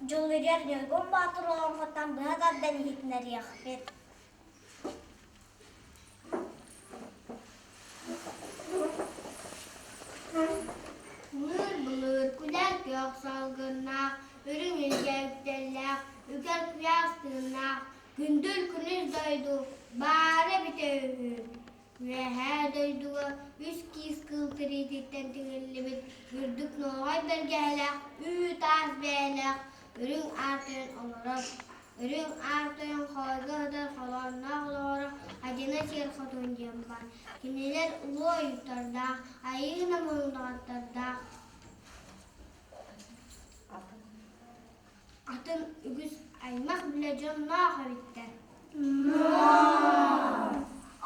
Дьулуруйар Ньургун Боотур олоҥхоттон быһа тардан иһитиннэриэхпит. Былыр-былыр күлэр күөх салгыннаах, үрүҥ илгэ үктэллээх, үгэр куйаас тыыннаах, күндүл күнүс дойду баара эбитэ үһү. Үөһээ дойдуга үс киис кыыл тириититтэн тигиллибит үрдүк нуоҕай бэргэһэлээх, үүт-аас бэйэлээх үрүҥ аар тойон олорор. Үрүҥ Аар Тойон хоойго сытар холоонноох олоҕоро Адьына сиэр хотун диэн баар. Кинилэр улуу ойууттардаах, айыы намыһындаҕаттардаах, атын үгүс аймах билэ дьонноох эбиттэр.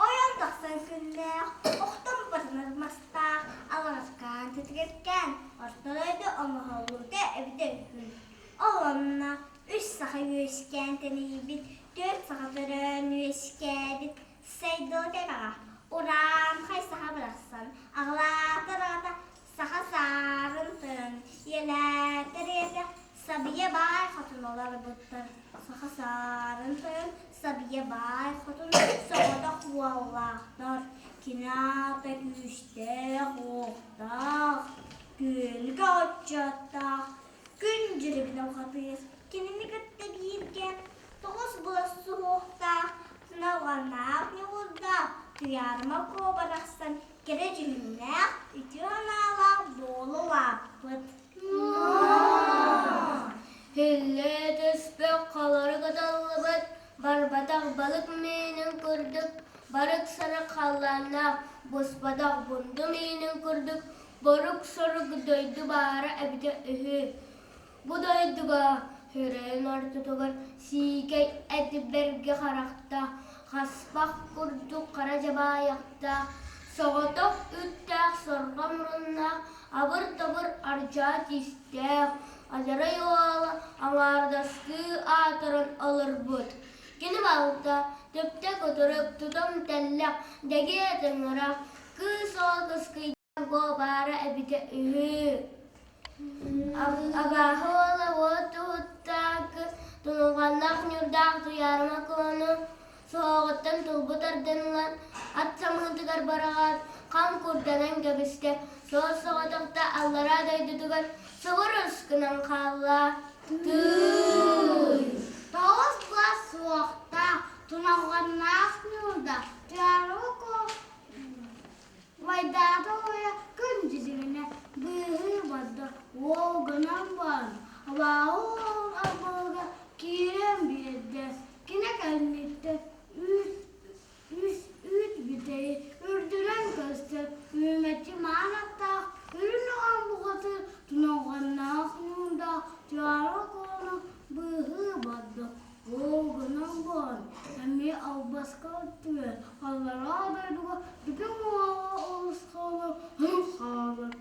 Ойон тахсан күннээх, охтон барынар мастаах, алаҕаскаан титигиркээн, орто дойду оҥоһуллуута эбитэ үһү. Ол онно үс саха үөскээн тэнийбит, түөрт саха төрөөн үөскээбит, сайдыла кэтэҕэ урааҥхай саха барахсан аҕалаатар аҕата саха саарын тойон, ийэлээтэр ийэтэ Сабыйа баай хотун олорбуттар. Саха саарын тойон Сабыйа баай хотун соҕотох уоллаахтар, кини аата күүстээх, уохтаах, күөлгэ отчуоттаах, Күн дьүрүбүнэ ухатыыр, кинини кытта бииргэ тоҕус былас суһуохтаах, сыналҕаннаах ньуурдаах, Туйаарыма Куо барахсан кэрэ дьүһүннээх, үтүө санаалаах буола улааппыт. Һиллэ түспүт холорук ытыллыбыт, барбатах балык миинин курдук, барык-сарык халлааннаах, буспатах бунду миинин курдук Борук-сорук дойду баара эбитэ үһү. Бу дойдуга сүрэйин ортотугар сиикэй эт бэргэ харахтаах, хаспах курдук хара дьабаайахтаах, соҕотох үүттээх сорҕо муруннаах, абыр-табыр ардьаа тиистээх, адьарай уола аҥаардастыы аатыран олорбут. Кини балта түптэ кутурук, тутум тэллэх, дэгиэ тыҥырах, кыыс уол кыскый Баара эбитэ үһү. Абааһы уола уот уһуттаах, тунулҕаннаах ньурдаах Туйаарыма Куону суһуоҕуттан тулбут тардан ылан, ат самыытыгар быраҕаат, хам курданан кэбистэ, суос-соҕотохто аллараа дойдутугар субурус гынан хаалла. Тыый! Тоҕус бас суохтаах, туналҕаннаах ньуурдаах Туйаарыма Куо Убайдаата уойа күн дьидьигинэ быыһыы барда, уол гынан баран, абааһы уолун арбалыга киирэн биэрдэ. Кини кэнниттэн үүт, үс үүт бүтэйи үрдүнэн көстөр үүмэччи маан аттаах үрүн оҕон бухатыыр туналҕаннаах ньуурдаах Туйаара Куону быыһыы барда. Ол гынан баран, эмиэ албаска өттүгэр аллараа дойдуга бүтүн уола олус хаалар.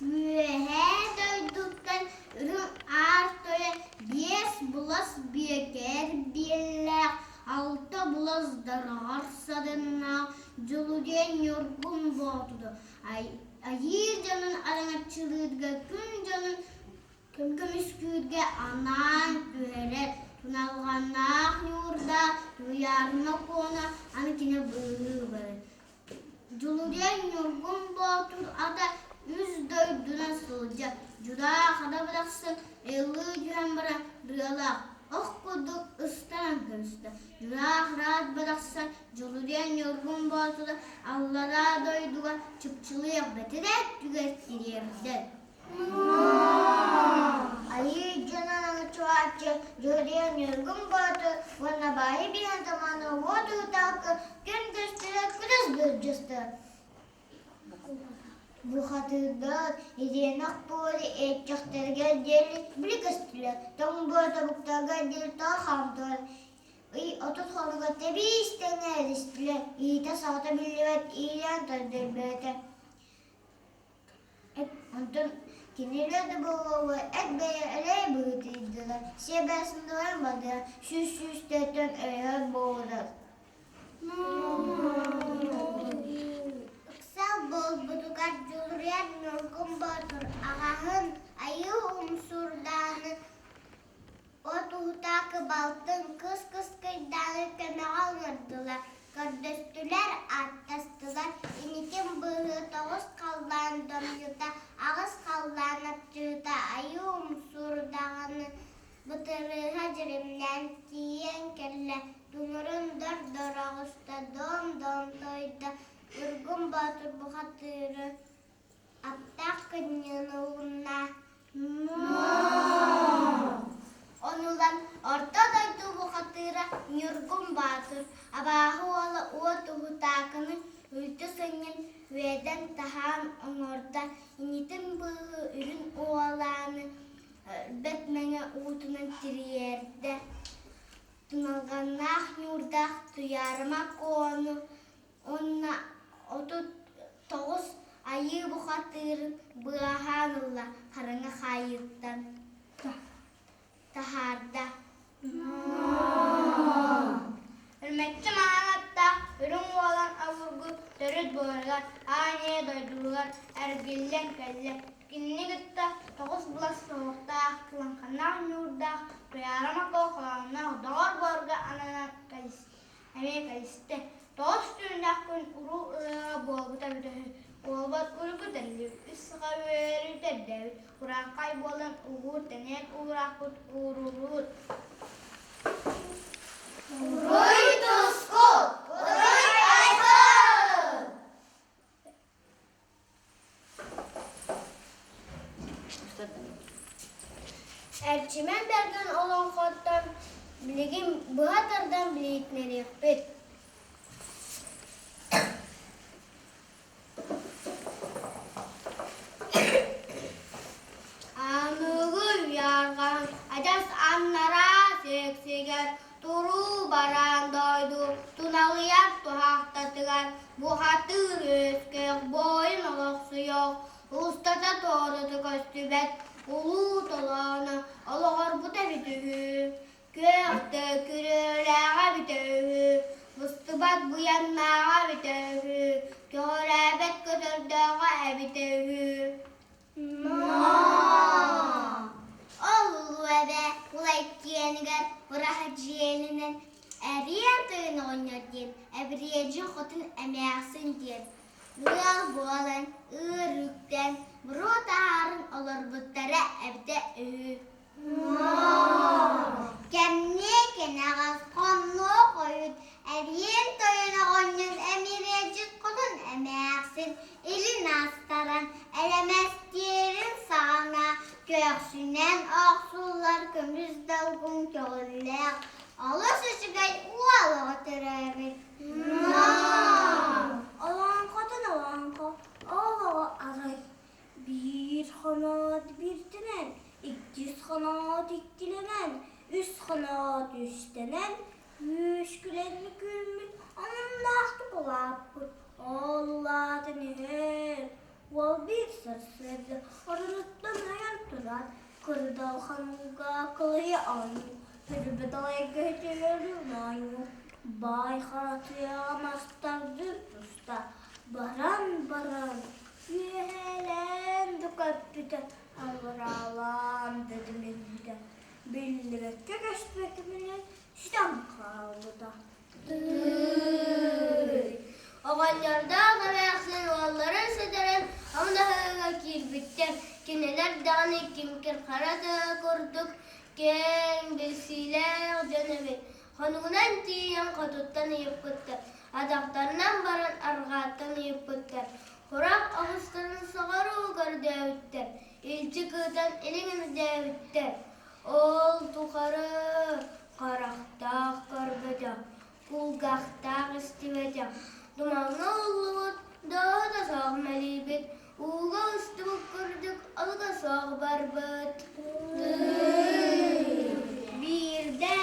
Үөһээ дойдуттан үрүҥ аар тойон биэс булас биэкэр биэллээх, алта булас дараҕар садыннаах Дьулуруйан Ньургун Боотуру айыы дьонун араҥаччылыырга күн дьонун Көмүскүүргэ анаан түһэрэр туналҕаннаах ньуурдаах Туйаарыма Куона аны кини быыһыы барар. Дьулуруйан Ньургун Боотур ата үс дойдунан сылдьар, дьулаах ата барахсан ыллыы түһэн баран быалаах ох курдук ыстанан көрүстэ. Дьулаах раат барахсан Дьулуруйан Ньургун Боотура аллараа дойдуга чыпчылыйах бэтэрээ өттүгэр тириэрдэр. Айыы дьонун аҥаччылааччы Дьулуруйан Ньургун Боотур уонна баайы биһэн тамааны уот уутаакы күн көстөрө күрүс былдьаста. Бухатыырдар ириэнэх буору иэччэхтэригэр диэри били көстүлэр, тоҥ буор тобуктарыгар диэри тоҕо хаамтылар. Ый 30 хонуга тэбиис тэҥэ эристилэр, иитэ-саҕата биллибэт иилээн көрдөрбөтө. Онтон кинилэр да буолуоҕу эт бэйэ элэй быһыытыйдылар, сиэбээсындыларын бардылар, сүүс сүүстэттэн өйөөн буоллулар. Ыксал буолбутугар Дьулуруйар Ньургун Боотур аҕаһын айыы Уһутаакы балтын кыс кыскыйдааны көмөҕө ыҥырдылар, көрдөстүлэр, ааттастылар, инитин быыһыы тоҕус халлаан домньута, аҕыс халлаан апчыыта айыы умсуурдаҕаны бытырыыһа дьиримнээн тиийэн кэллэ, тумурун дор-дор оҕуста, дом-дом тойдо, Ньургун Боотур бухатыыры аптаах кынньыыны уунна. Ону ылан орто дойду бухатыыра Ньургун Баатыр абааһы уола уот уһутаакыны үлтү сынньан үөдэн таһаан оҥордо, инитин быыһы үрүҥ уолааны өлбөт мэҥэ уутунан тириэрдэ, туналҕаннаах ньуурдаах Туйаарыма Куону уонна 39 айыы бухатыырын быаһаан ылла хараҥа хаайыыттан таһаарда. Үрмэччи маҥан аттаах үрүҥ уолан обургу төрүт буорыгар аан ийэ дойдутугар эргиллэн кэллэ. Кинини кытта тоҕус былас суһуохтаах, кылаҥханнаах ньуурдаах, Туйаара Макоо холоонноох доҕор буорга ананан кэлистэ. Эмиэ кэлистэ. Тоҕус түүннээх күн уруу ыһыаҕа буолбута эбитэ үһү. Уолбат урукку тэриллибит, үс саха үөрүү тэрдээбит, урааҥхай буолан угуур-тэнийэн уураахпыт ууруллубут. Уруй туску! Уруй айхал! Эрчимэн Бэргэн олоҥхоттон билигин быһа тардан билиһиннэриэхпит. Аныгы үйарҕан адьас аннараа сиксигэр туруу бараан дойду туналыйар туһахтатыгар бухатыыр үөскэх буойун олохсуйуох устата туората көстүбэт улуу толооно олоҕорбута эбит үһү Күөхтө күрүөлээҕэ эбитэ үһү, быстыбат быйаннааҕа эбитэ үһү, көҕүрээбэт көтөрдөөҕө эбитэ үһү. Ол улуу эбэ Улайкиэнигэр ураһа дьиэлинэн Эриэн тойон оҕонньор диэн Эбириэдьи хотун эмээхсин диэн ыал буолан ыыр үктэн буруо таһааран олорбуттара эбитэ үһү. Кэмниэ кэнэҕэс хоннуо хойут эриэн тойон оҕонньор эмириэдьит хотун эмээхсин илин астаран элэмэстиэрин саҕана көхсүнэн охсуллар көмүс долгун көҕүллээх олус үчүгэй уол оҕо төрөөбүт. Олоҥхотун олоҥхо ол оҕо арай Биир хоноот биирдэнэн, иккис хоноот иккилэнэн, үс хоноот үстэнэн, күүскүлэн күммүт омуннаахтык улааппыт. Ол улаатан иһэн, уол биир сарсыарда оронуттан ойон туран, кырдал хонууга кылыйа оонньуу, сөрүбэ далайга үтүөрүн оонньуу, баай хара тыаҕа мастардыы туста, баран-баран Үөһээлээн да көппүтэ, аллараалаан да димиллибитэ, биллибэккэ көстүбэтиминэн сүтэн хаалбыта. Оҕонньордоох эмээхсин уолларын сүтэрэн омунаһыыга киирбиттэр. Кинилэр даҕаны киҥкир хара тыа курдук киэҥ билсиилээх дьон эбит. Хонугунан тиийэн хотуттан ыйыппыттар, атахтарынан баран арҕааттан ыйыппыттар. Курах оҕустарын соҕуруу көрдөөбүттэр, илдьи кыытан илин үрдээбиттэр. Ол тухары харахтаах көрбөтөх, кулгаахтаах истибэтэх, тумаҥҥа ыллыбыт, дооһо да суох мэлийбит, ууга устубут курдук олуга суох барбыт. Биирдэ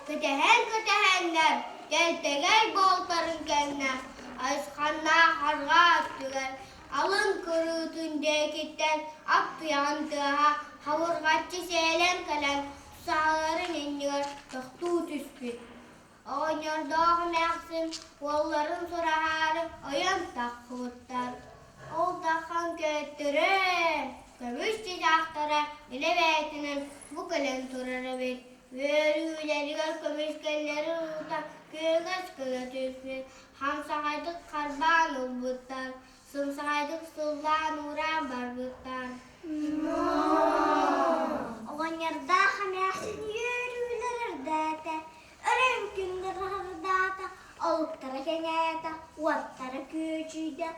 кэтэһэн-кэтэһэннэр кэлтэгэй буолтарын кэннэ айысханнаах арҕаа өттүгэр алын кырыытын диэкиттэн ат туйаҕын тыаһа хабырҕаччы сээлэн кэлэн тусаһаларын иннигэр тохтуу түспүт. Оҕонньордоох эмээхсин уолларын сураһаары ойон таххыбыттар. Ол таххан көттөрө, көмүс чычаахтара илэ бэйэтинэн бу кэлэн турар эбит. Үөрүүлэригэр көмүскэллэрин уута күөгэс гына түспүт, хамсаҕайдык харбаан ылбыттар, сымсаҕайдык сыллаан-уураан барбыттар. Оҕонньордоох эмээхсин үөрүүлэр үрдээтэ, өрөҥ күннэр аһардаата, олуктара кэҥээтэ, уоттара күөдьүйдэ,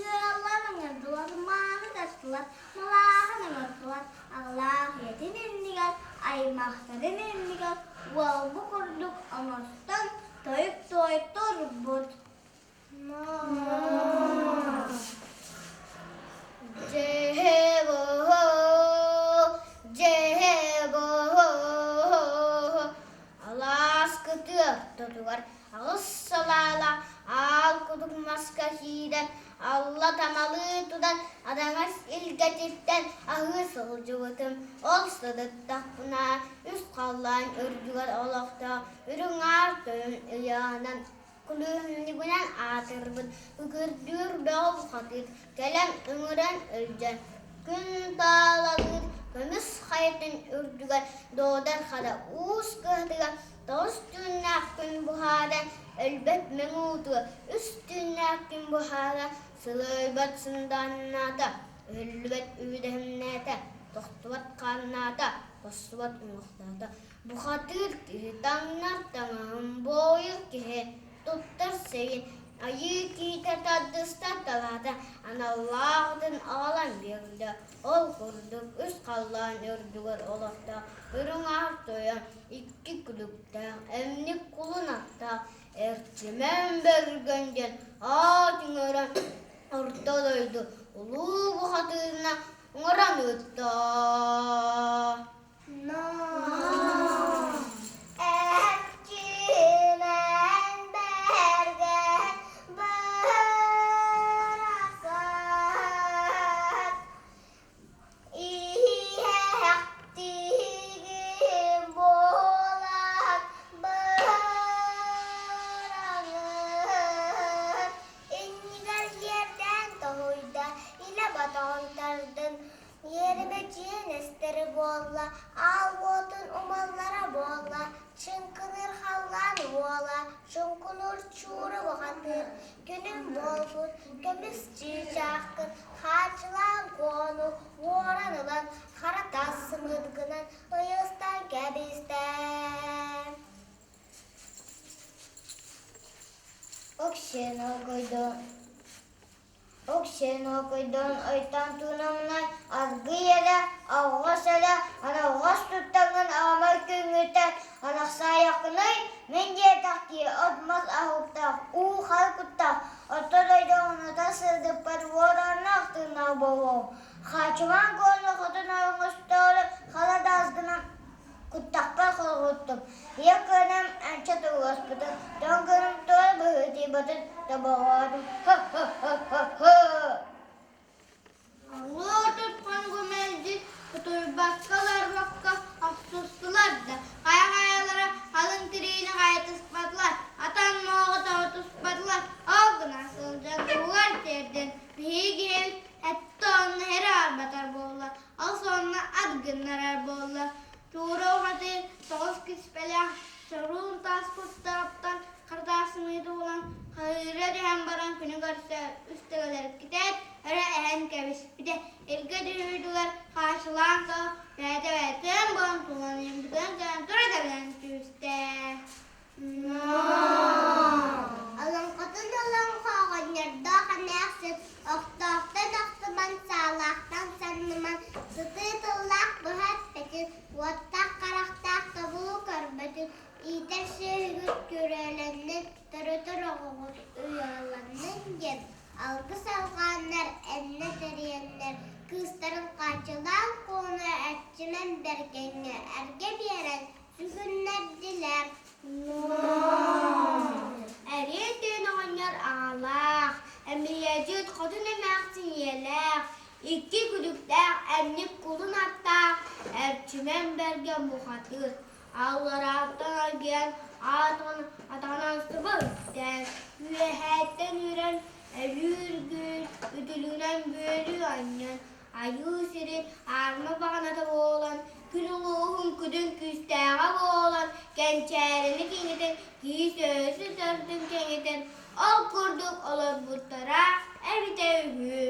ыаллар ыҥырдылар, мааны тастылар, малааһын оҥордулар, аҕалаах ийэтин иннигэр, аймахтарын иннигэр уолбу курдук оҥостон тойук туой турбут. Алаас кытыы ортотугар аҕыс салаалаах аал кудук маска киирэн, алла тамалыы тутан араҥас илгэтиттэн аһыы сылдьыбытым. Ол сырыттахпына үс халлаан үрдүгэр олохтоох үрүҥ аар тойон ыйаанан Күлүһүнньүгүнэн аатырбыт Үкүрдүүр бөҕө бухатыыр кэлэн ыҥыран илдьэн, күн таалалыыр көмүс хайатын үрдүгэр Доодар Хара уус кыһатыгар тоҕус түүннээх күн буһааран, өлбөт мэҥэ уутугар үс түүннээх күн буһааран сылайбат сындааннаата, өһүллүбэт үүдэһимнээтэ, тохтубат хааннаата, тостубат уҥуохтаата. Бухатыыр киһи таҥнар таҥаһын, буойун киһи туттар сэбин, айыы киһитэ тардыстар талаата аналлаах атын аҕалан биэрдэ. Ол курдук үс халлаан үрдүгэр олохтоох үрүҥ аар тойон икки күлүктээх эмник кулун аттаах Эрчимэн Бэргэн диэн аат ыҥыран орто дойду улуу бухатыырына ыҥыран ыытта. Эрчимэн Бэргэн барахсан иһиэхтиигин буолан бараҥын иннигэр иэрдээн тоһуйда, илэ батоҕун тардын Иэримэ дьиэн эстэрэ буолла, аал уотун умаллара буолла, чыҥкыныыр халлаан уола, чуҥкунуур чуура бухатыыр, күнүм буолбут, көмүс чыычааххын хаачылаан куону уоран ылан хара тас сымыытгынан ыйыстан кэбистэ. Оксен окойдон Оксен окойдон ойтон туунаммынан аргыый эрэ, алҕас эрэ, аналҕас туттаҥҥын аамай күҥҥүттэн арахсаайаххыный, мин диэтэх киһи от-мас аһылыктаах, уу-хаар куттаах, орто дойду оҥоното сырдыппат уорааннаах тыыннаах буолуом. Хаачымаан куону хотун оҥостоору хара таас гынан Куттахпар хоргуттум, ийэ кыанам анча туруоспутун, тоҥ гыным туора быһыытыйбытын тобоҕоотум һы-һы-һы-һы Оҕуруо тутхонгу мэлдьи утуйбакка олорбокко охсустулар да, хайа-хайалара халыҥ тириини хайытыспатылар, атан муоҕу тоҕутуспатылар, ол гына сылдьан туһугар тиэрдэн биһиги киһибит эттэ онно эрэ арбатар буолла, Ол сонно ат гыннарар буолла. Туура уһатыы тоҕус киспэлээх чоруун таас куттаҕыттан хартаасымыйы булан хаһыыра түһэн баран күнү көрсө үс төгүлэркитээт өрө эһэн кэбиспитэ. Илгэ түһүүтүгэр хаачылаан соҕо бэйэтэ бэйэтин буолан тулан бүтэн кэлэн тура тэбинэн түстэ. Олоҥхотун олоҥхо оҕонньордоох эмээхсин охтоохтон охтуман, саалаахтан санныман, сытыы тыллаах быһа эппэтин, уоттаах харахтаах тобулу көрбөтүн, иитэр сүөһүгүт күрүөлэннин, төрөтөр оҕоҕут уйаланнын диэн алгыс алҕааннар, эннэ тэрийэннэр, кыыстарын хааччылаан куону Эрчимэн Бэргэҥҥэ эргэ биэрэн Сүгүннэрдилэр. Эриэн түүн оҕонньор аҕалаах, Эмилиядьыт хотун эмээхсин ийэлээх, икки күлүктээх эмньик кулун аттаах Эрчимэн Бэргэн бухатыыр, алларааттан аргыйан аатын атаҕынан сыба үктээн, үөһээттэн үүрэн өлүүр гүүр үтүлүгүнэн бүөлүү анньан, айыы сирин аарма баҕаната буолан. Күн улууһун күдүн күүстээҕэ буолан, кэнчээрини киҥэтэн, киис өсү төрдүн кэҥэтэн, ол курдук олорбуттара эбитэ үһү.